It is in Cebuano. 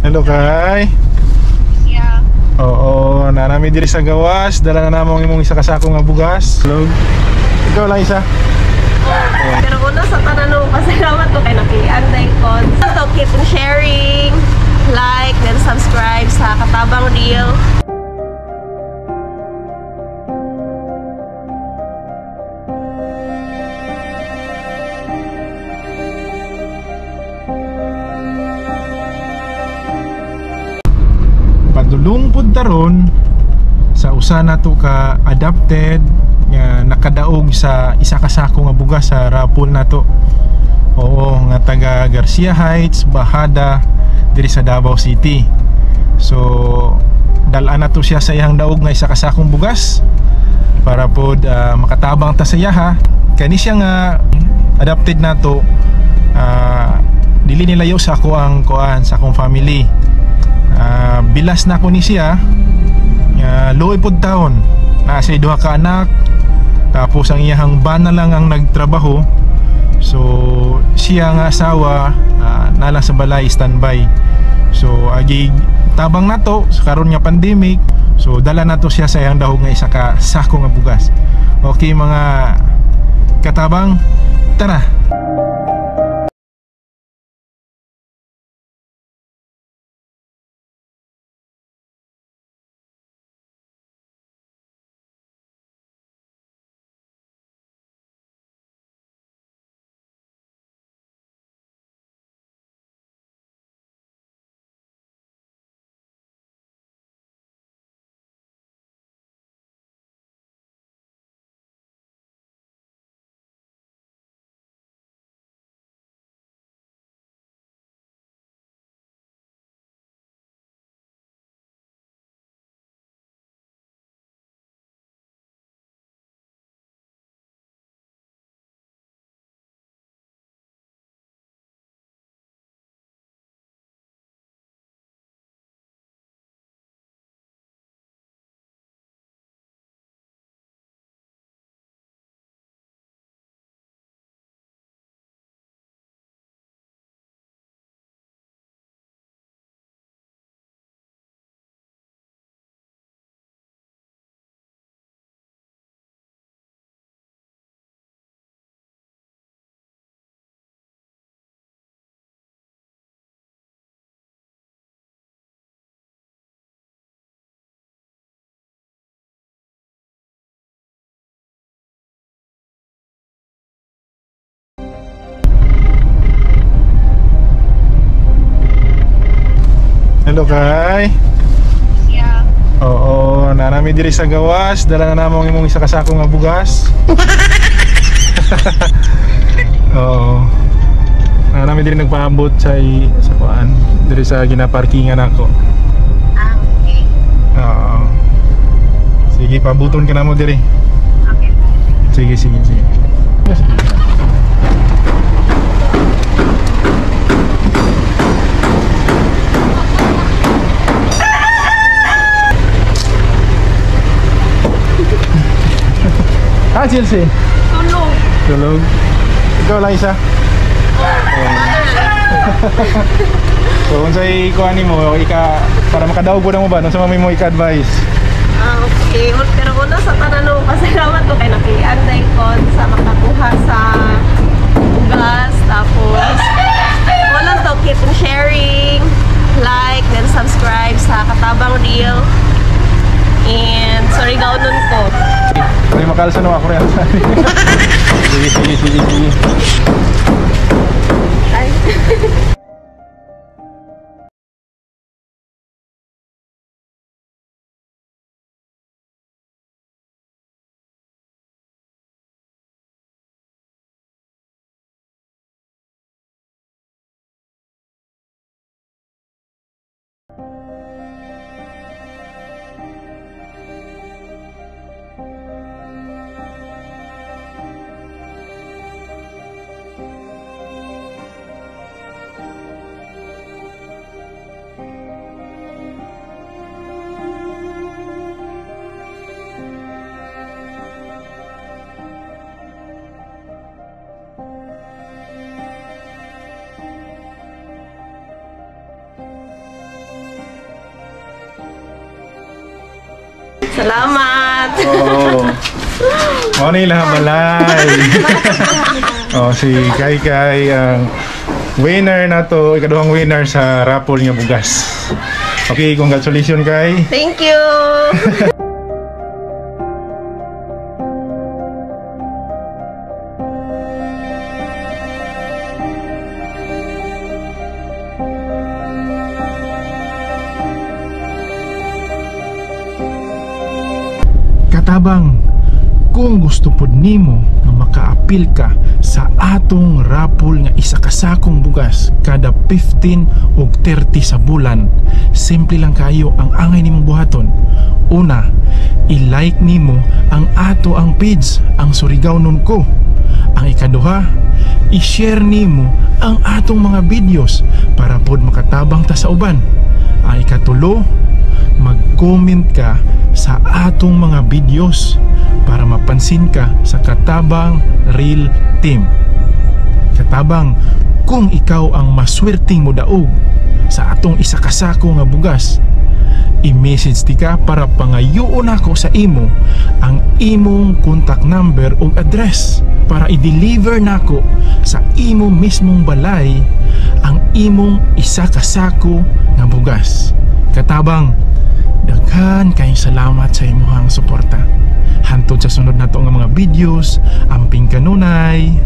Hello kay. Yeah. Oo, nanami diri sa gawas, dala na namo ang imong isa ka sako nga bugas. Hello. Ikaw lang isa. Pero una sa tanan, pasalamat ko kay nakianday ko. So keep on sharing, like, then subscribe sa Katabang Reel. Padulong pud taron sa usa nato ka adopted nga nakadaog sa isa ka sako nga bugas sa raffle nato. Oo, nga taga Garcia Heights, Bahada, diri sa Davao City. So dal-an nato siya sa iyang daog nga isa ka sakong bugas para pod makatabang ta sa iyaha. Kani siya nga adopted nato, dili nilayo sa ako ang kuan sa akong family. Bilas na ko ni siya nga luoy pod taon, naa siya duha ka anak, tapos ang iyahang bana lang ang nagtrabaho. So siya nga asawa nala sa balay standby. So agi tabang nato sa karon nga pandemic, so dala nato siya sa iyang dahog nga isa ka sako nga bugas. Okay mga katabang, tara. Hello kay. Yeah. Oo, nanami diri sa gawas, dala na namo ang imong isa ka sako nga bugas. Oo. Nanami diri nagpaabot sa sa kuan, diri sa ginaparkingan nako. Ah, okay. Oo. Sige, pabuton ka namo diri. Okay. Sige, sige, sige. Yes. Ah, Chelsea. Tulog. Tulog. Ikaw lang isa. So, unsay kuan nimo ika para makadaog pud mo ba unsa man mo ika-advise? Ah, okay. Pero una sa tanan, pasalamat ko kay nakianday ko sa makakuha sa bugas. Tapos, walang to, keep on sharing, like, then subscribe sa Katabang Reel. And sorry gaunon ko. Ay, makalsa na ako rin. Sige, sige, sige, sige. Ay. Salamat. Oo. Mao na ilang balay. Oh, si Kai Kai ang winner na to, ikaduhang winner sa raffle nga bugas. Okay, congratulations, Kai. Thank you. Katabang, kung gusto pod nimo nga makaapil ka sa atong raffle nga isa ka sakong bugas kada 15 ug 30 sa bulan, simple lang kayo ang angay nimong buhaton. Una, i-like nimo ang ato ang page, ang Surigao Nun Ko. Ang ikaduha, i-share nimo ang atong mga videos para pod makatabang ta sa uban. Ang ikatulo, mag-comment ka sa atong mga videos para mapansin ka sa Katabang Real Team. Katabang, kung ikaw ang maswerteng modaog sa atong isa ka sako nga bugas, i-message ti ka para pangayoon ako sa imo ang imong contact number ug address para i-deliver nako sa imo mismong balay ang imong isa ka sako nga bugas. Katabang, daghan kayong salamat sa imuhang suporta. Hantod sa sunod nato nga mga videos, amping kanunay.